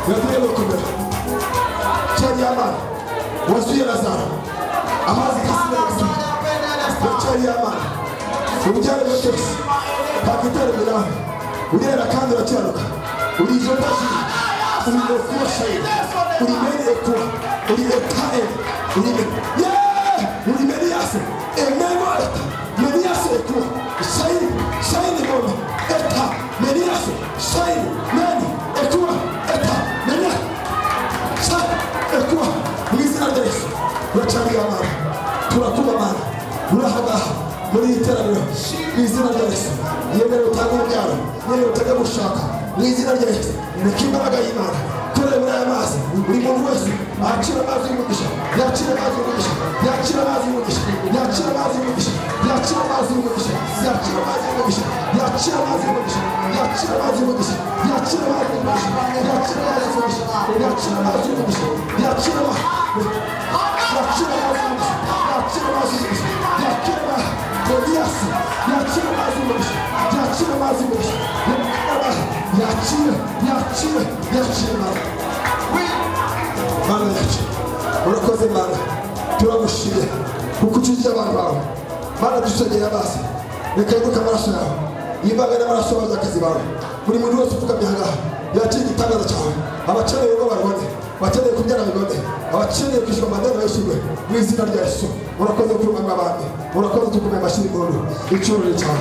Uravuga gukomera. Cyari Imana wazuye Lazaro, amazi kasira gusubira. Uracyari Imana ububyare bwa twese, ntabwo nawe urera kandi urakiranuka. Uri ijopaji, uri ekuwa shayiri, uri meni ekuwa, uri etae, uri ye, uri meniyase emeno eta meniyase ekuwa shayiri shayiri gome eta meniyase shayiri meni ekuwa eta meniyase shayiri ekuwa mu izina rya Yesu. Uracyari Imana, turakuba Mana, urahangaha muri iri teraniro mu izina rya Yesu. Yemerewe utange urubyaro, yemerewe utange gushaka mu izina rya Yesu. Reka imbaraga y'Imana ikorere muri aya mazi. Buri muntu wese akira amazi y'umugisha, yakira amazi y'umugisha, yakira amazi y'umugisha, yakira amazi y'umugisha, yakira amazi y'umugisha, yakira amazi y'umugisha, yakira amazi y'umugisha, yakira amazi y'umugisha, yakira amazi y'umugisha, yakira amazi y'umugisha, yakira amazi y'umugisha, yakira amazi, yakira amazi y'umugisha, yakira amazi y'umugisha, yakira amazi Elias, yakira amazi y'umugisha, yakira amazi y'umugisha, yakira, yakira, yakira amazi. Mana yacu, urakoze Mana, turagushimye kuko ukijije abantu bawe. Mana, dusengeye amazi, reka yibuke amaraso yawe, yivange n'amaraso y'abanyakazi bawe. Buri muntu wese upfukamye aha ngaha yakira igitangaza cyawe. Abakeneye urugo barubone, abakeneye kubyara bibone, abakeneye kwishyura amadeni bayishyurwe mu izina rya Yesu. Urakoze kuri umwami w'abami, urakoze, tukumeye amashyi impundu, icyubahiro cyawe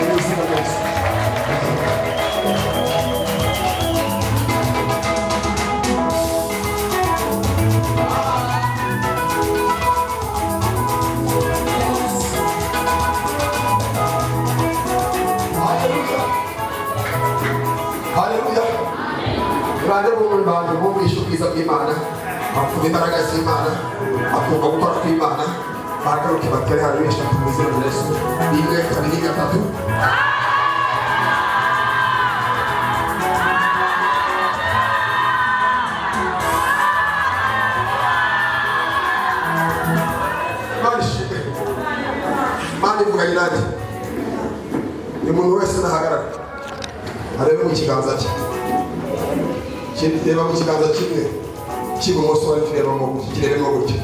mu izina rya Yesu. Haleluya, haleluya. Ibande b'umuntu bumvishe ubwiza bw'Imana, bakumva imbaraga z'Imana, bakumva gukora kw'Imana, bagaruke batere haleluya eshatu mu izina rya Yesu. Rimwe, kabiri, gatatu. Imana ishimwe. Imana ivuganye nanjye. Buri muntu wese nahagarara arebe mu kiganza cye. Reba mu kiganza kimwe cy'ibumoso, wari kirebamo gutya, kirebemo gutya,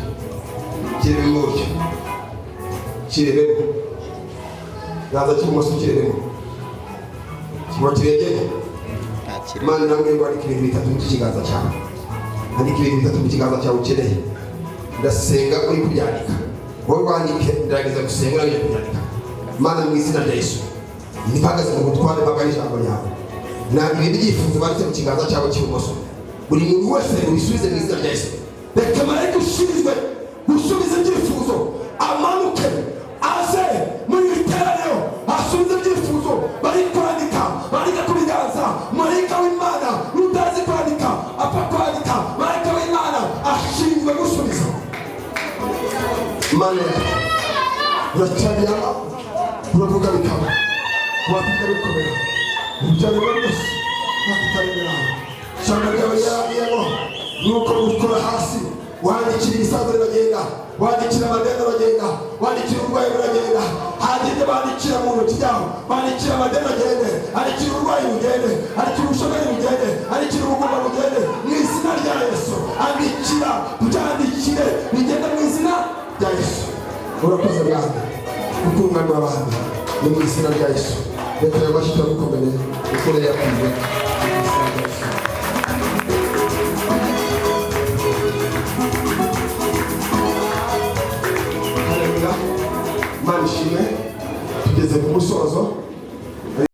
kirebemo gutya, kirebemo ikiganza cy'ibumoso, kirebemo kiba kiregeye. Imana irambwiye ngo andika ibintu bitatu mu kiganza cyawe, andika ibintu bitatu mu kiganza cyawe ukeneye. Ndasenga uri kubyandika, wowe wandike, ndagerageza gusenga urangije kubyandika. Mana, mu izina rya Yesu, mpagaze mu butware mpagaze ijambo ryawe, ntabwo ibi byifuzo banditse mu kiganza cyawe cy'ibumoso, buri muntu wese ubisubize mu izina rya Yesu. Reka marayika ushinzwe gusubiza ibyifuzo amanuke aze muri iri teraniro asubize ibyifuzo bari kwandika, bandika ku biganza. Marayika w'Imana utazi kwandika apfa kwandika, marayika w'Imana ashinzwe gusubiza. Mana, uracyariyama, uravuga bikaba, wavuga bikomera, ubyarimo byose ntakutaremera. Ijambo ryawe yarabiyemo nuko gukora hasi, wandikira ibisaza biragenda, wandikira amadeni aragenda, wandikira uburwayi buragenda. Hagende bandikira mu ntoki byabo, bandikira amadeni agende, andikira uburwayi bugende, andikira ubushomeri bugende, andikira ubugumba bugende mu izina rya Yesu. Andikira, byandikire bigende mu izina rya Yesu. Urakoze Bwana, kuko uri umwami w'abami. Ni mu izina rya Yesu. Reka ayo mashyi turagukomere, ukore yakwiye mu izina rya Yesu.